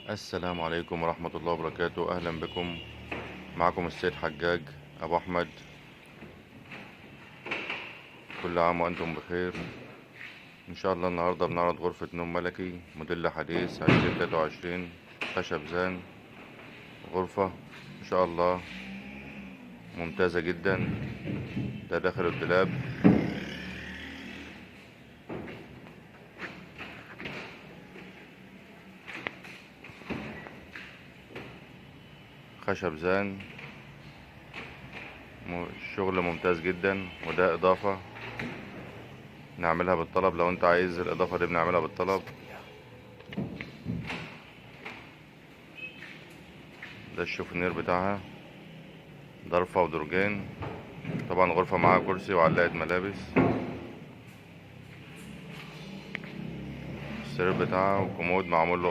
السلام عليكم ورحمة الله وبركاته. أهلا بكم، معكم السيد حجاج أبو أحمد. كل عام وأنتم بخير. إن شاء الله النهاردة بنعرض غرفة نوم ملكي موديل حديث 2023، خشب زان. غرفة إن شاء الله ممتازة جدا. ده داخل الدولاب، خشب زان، شغل ممتاز جدا. وده اضافة نعملها بالطلب، لو انت عايز الاضافة دي بنعملها بالطلب. ده الشوفنير بتاعها، ضرفة ودرجين. طبعا غرفة معاها كرسي وعلاقة ملابس. السرير بتاعها وكومود معمول له